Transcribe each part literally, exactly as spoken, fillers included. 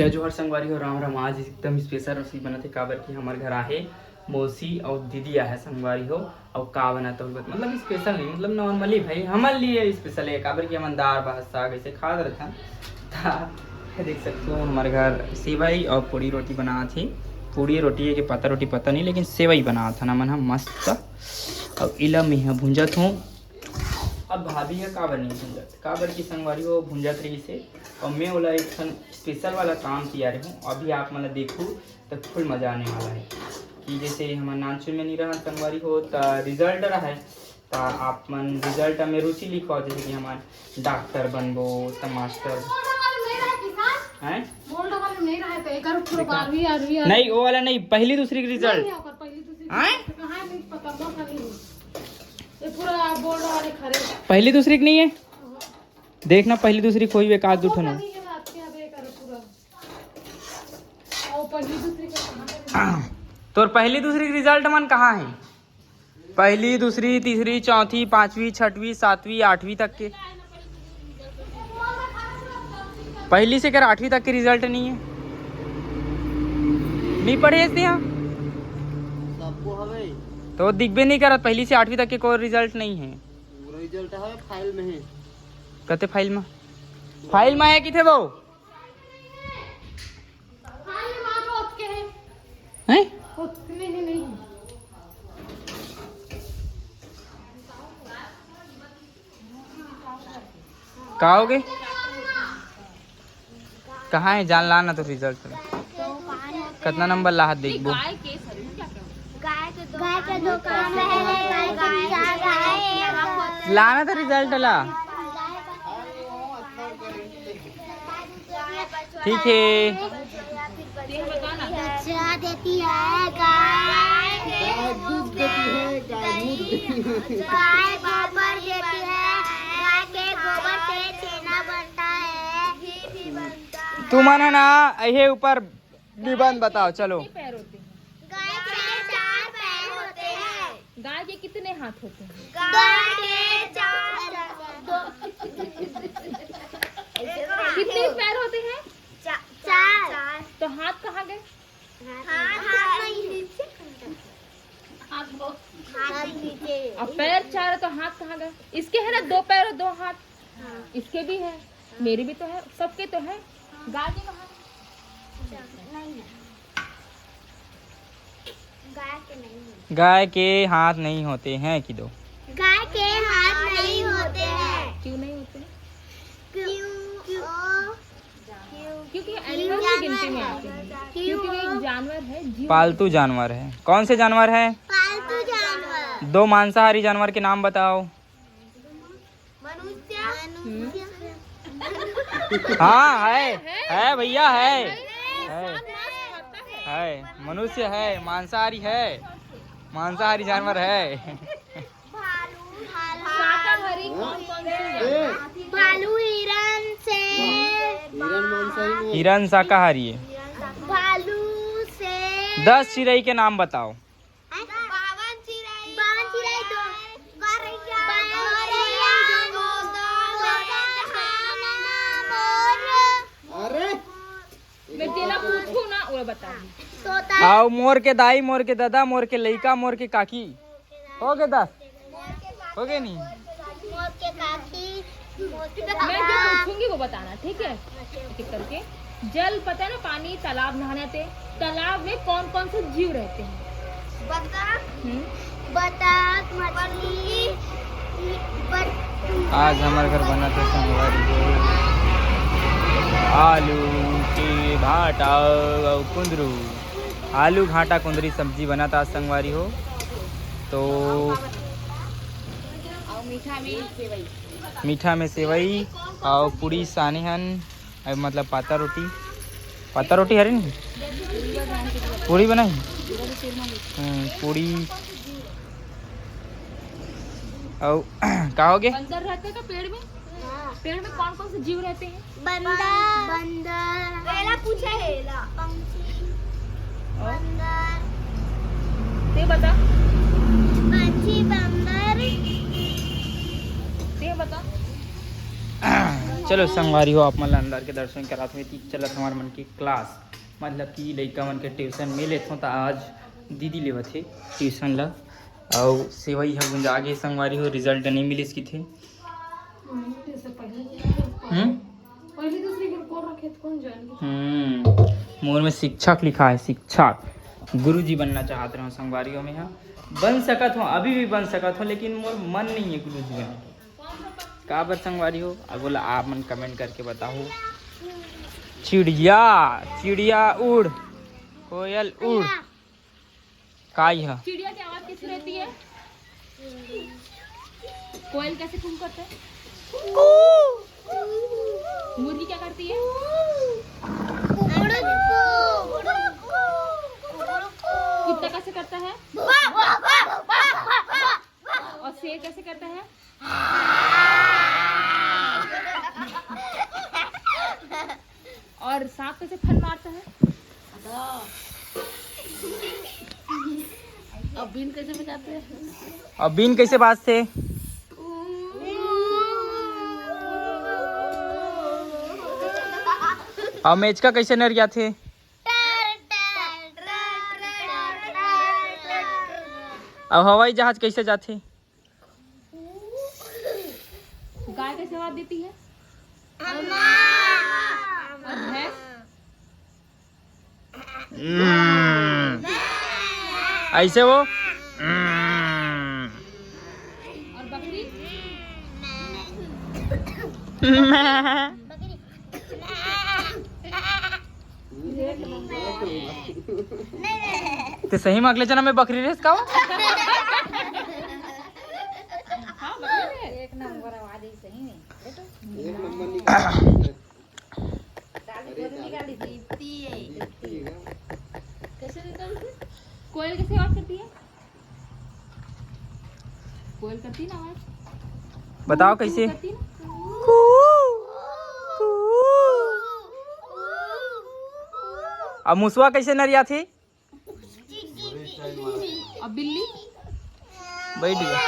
जय जोहार संगवारी हो, राम राम। आज एकदम स्पेशल रसोई बनत हे, काबर कि हमर घर आहे मौसी अउ दीदी आहे संगवारी हो। अउ का बनत हे, मतलब स्पेशल नहीं, मतलब नॉर्मली भाई हमर लिए स्पेशल हे, काबर कि हमन दार भात साग ऐसे खात रहथन। ता देख सकते हो हमर घर सेवई अउ पूड़ी रोटी बनात हे। पूड़ी रोटी हे कि पत्ता रोटी पता नहीं, लेकिन सेवई बनात हन हमन ह मस्त। अउ इला मैं ह भूंजत हूँ। अब भाभी ह काबर नहीं भूंजत, काबर कि संगवारी हो भूंजत रहिस हे, अउ मैं ओला एक ठन स्पेशल वाला काम किया रहे हूँ। अभी आप मन ला देखू तो फुल मजा आने वाला है कि जैसे हमर नानचुन में नहीं रहा संगवारी हो, त रिजल्ट रहा है, त आप मन रिजल्ट में रुचि लिखो, जैसे कि हमन डॉक्टर बनबो, त मास्टर हैं। बोल रहा है, नहीं रहा है, तो एक और पूरा बारहवीं, आठवीं, नहीं, वो वाला नहीं, पहली दूसरी के रिजल्ट। नहीं, ओकर पहली दूसरी हैं? तो कहाँ है, नहीं पता, मोर का नहीं है। ये पूरा बोल रहा है, खरे। पहली दूसरी के नहीं है? देखना, पहली दूसरी कोई एक आध दो ठन हो। नहीं है, रात के अब ये करो पूरा। और पहली दूसरी का कहाँ है? तोर पहली दूसरी के रिजल्ट मन कहाँ है? पहली, दूसरी, तीसरी, चौथी, पांचवी, छठवीं, सातवीं, आठवीं तक के। पहली से कर आठवीं तक के रिजल्ट नहीं है, नहीं पढ़े हस तेहा। सबको हवे। तो दिखबे नहीं करत, पहली से आठवीं तक के कोई रिजल्ट नहीं है। रिजल्ट है फाइल में है। कते फाइल में? फाइल में है किथे वो? हैं? का हो गे? कहाँ है? जान ला ना तो रिजल्ट। कितना नंबर लाहत देखबो। गाय के सर में क्या क्या होता है? गाय के दो, गाय के दो कान रहे हैं, गाय के चार गाय है। लाना तो रिजल्ट ला। ठीक है। बच्चा देती है गाय। गाय दूध देती है, गाय दूध देती है। गाय गोबर देती है, गाय के गोबर से छेना बनता है। तुमन ह ना, इहे ऊपर निबंध बताओ, चलो। कितने पैर होते हैं? गाय के चार पैर होते हैं। गाय के कितने हाथ होते हैं? गाय के चार, दो। कितने पैर होते हैं? चा-, चार। तो हाथ कहाँ गए? हाथ, हाथ नहीं है। हाथ नीचे। अब पैर चार है तो हाथ कहाँ गए? इसके है ना दो पैर और दो हाथ, हाँ। इसके भी है, मेरे भी तो है, सबके तो है। गाय के कहाँ? नहीं है। गाय के नहीं है। गाय के हाथ नहीं होते हैं कि दो। गाय के हाथ नहीं होते हैं। क्यों नहीं होते? क्यों? क्यों? क्योंकि एनिमल की गिनती में आते हैं। क्योंकि वो एक जानवर है, जीव। पालतू जानवर है। कौन से जानवर है? पालतू जानवर। दो मांसाहारी जानवर के नाम बताओ। मनुष्य। हम्म। हाँ, है, है भैया, है। है, है। मनुष्य है, मांसाहारी है, मांसाहारी जानवर है। भालू, भालू। शाकाहारी कौन कौन सी जानवर? भालू हिरण से। हिरण मांसाहारी नहीं है। हिरण शाकाहारी है। भालू से। दस चिरई के नाम बताओ। बावन चिरई। बावन चिरई दो। गौरैया। गौरैया। अरे, मैं तेला पूछू ना, वो बता दी। तोता। आओ, मोर के दाई, मोर के दादा, मोर के लइका, मोर के काकी। हो गए दस? हो गए नहीं? मोर के काकी, मोर के मैं जो दादा। पूछूंगी वो बताना, ठीक है? एक एक करके। जल, पता है ना, पानी, तालाब, नहाने आते हैं। तालाब में कौन कौन से जीव रहते हैं? बत्तख, हम्म। बत्तख, मछली, बत-, आज हमर घर बनत हे संगवारी हो, आलू के भाटा अउ कुंदरू। आलू भाटा कुंदरी सब्जी बनत आज संगवारी हो। तो अउ मीठा में सेवई। मीठा में सेवई अउ पूड़ी साने हन। अब मतलब पाता रोटी, पाता रोटी हरे नहीं, पूरी बनाई। हम्म, पूरी। अउ का हो गए? बंदर रहते का पेड़ में? हाँ। पेड़ में कौन कौन से जीव रहते हैं? बंदर। बंदर। पहला पूछा है ला। पंछी। और? बंदर। ते बता। पंछी, बंदर। ते बता। चलो संगवारी हो, आप मन ला अंदर के दर्शन करात हुए ती चलत हमार मन के क्लास, मतलब कि लइका मन के ट्यूशन में लेथों, त आज दीदी लेवत हे ट्यूशन ला। अउ सेवई ह गुंजा गे संगवारी हो, रिजल्ट नहीं मिलिस किथे। हम्म? पहली दूसरी के कोड रखे त कौन ज्वाइन की? हम्म, मोर में शिक्षक लिखा है, शिक्षक। गुरुजी बनना चाहत रहे संगवारी हो, मैं ह बन सकत हूँ, अभी भी बन सकत हूँ, लेकिन मोर मन नहीं है गुरुजी बनने के। काबर संगवारी हो, अब बोला आप मन कमेंट करके बताओ। चिड़िया, चिड़िया उड़, कोयल उड़, काई ह? चिड़िया की आवाज कैसी रहती है? कोयल कैसे कूं करता है? मुर्गी क्या करती है? कुत्ता कैसे करता है? और शेर कैसे करता है? और सांप कैसे फन मारता है? अब बीन कैसे बजाते हैं? अब बीन कैसे बाजते? अब मेचका कैसे नरियाथे? अब हवाई जहाज कैसे जाथे? गाय कैसे आवाज देती है? और भैंस? हम्म। ऐसे वो। हम्म। और बकरी? ते सही में अगले जन्म में बकरी रेस का हो? हाँ, बकरी है। एक नंबर आवाज है, सही में। एक नंबर निकाल। डाल दे, निकाल दे। दीप्ति है। दीप्ति है। कैसे निकाल दे? कोयल कैसे आवाज करती है? कोयल करती ना आवाज। बताओ कैसे? करती ना? अब मुसवा कैसे नरियाथे? अब बिल्ली? बैठ गया।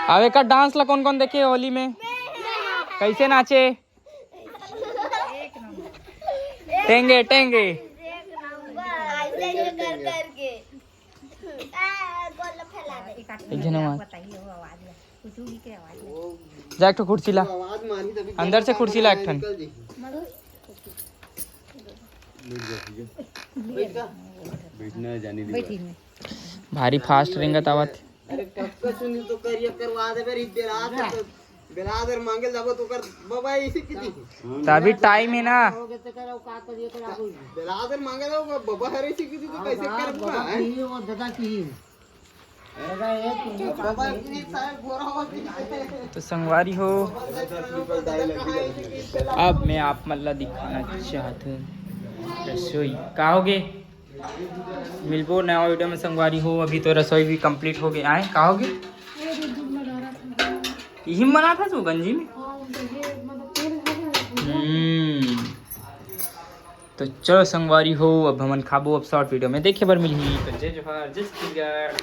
अब एक डांस ला कौन कौन देखे होली में? कैसे नाचे? टेंगे टेंगे। एक झन आवाज। जा एक ठो कुर्सी ला। अंदर से कुर्सी ला एक ठन। बैठना है जाने दे। भारी फास्ट रेंगत आवत। अरे कब का सुनी तो करिया करवा दे, बेरी बेला दे। बेलादर मांगे जाबो तो कर बाबा ऐसे की थी। तो अभी टाइम है ना। बेलादर मांगे जाबो बाबा हरे ऐसे की थी तो कैसे कर बाबा? वो दादा की। तो संगवारी हो, अब मैं आप मन ला दिखाना चाहत हूँ रसोई। का होगे? मिलबो नवा वीडियो में संगवारी हो। अभी तो रसोई भी कंप्लीट हो गया है। का होगे? यही बना था तू गंजी में। हम्म। तो चलो संगवारी हो, अब हमन खाबो, अब शॉर्ट वीडियो में देखे बर मिलही। तो जय जोहार, जय छत्तीसगढ़।